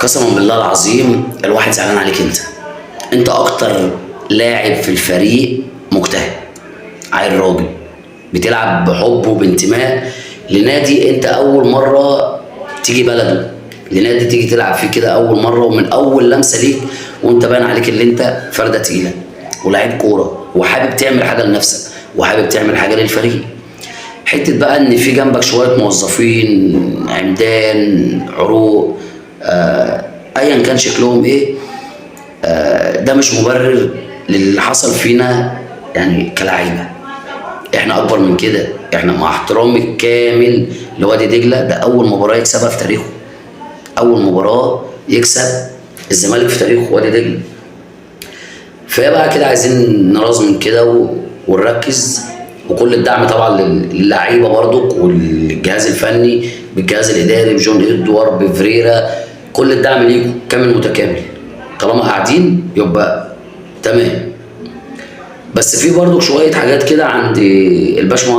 قسما بالله العظيم الواحد زعلان عليك. انت اكتر لاعب في الفريق مجتهد، عيل راجل، بتلعب بحب وبانتماء لنادي انت اول مرة تيجي بلده، لنادي تيجي تلعب فيه كده اول مرة، ومن اول لمسه ليك وانت باين عليك اللي انت فرده تقيلة ولاعيب كورة وحابب تعمل حاجة لنفسك وحابب تعمل حاجة للفريق. حتة بقى ان في جنبك شوية موظفين عمدان عروق، ايا كان شكلهم ايه، ده مش مبرر للي حصل فينا يعني كلاعيبه. احنا اكبر من كده. احنا مع احترامي الكامل لوادي دجله، ده اول مباراة يكسبها في تاريخه، اول مباراة يكسب الزمالك في تاريخه وادي دجله. فهي بقى كده عايزين نرازم كده ونركز، وكل الدعم طبعا للعيبة برضك والجهاز الفني بالجهاز الاداري بجون ادوار بفريرا، كل الدعم ليكم كامل متكامل. طالما قاعدين يبقى تمام. بس في برضك شوية حاجات كده عند الباشمهندس.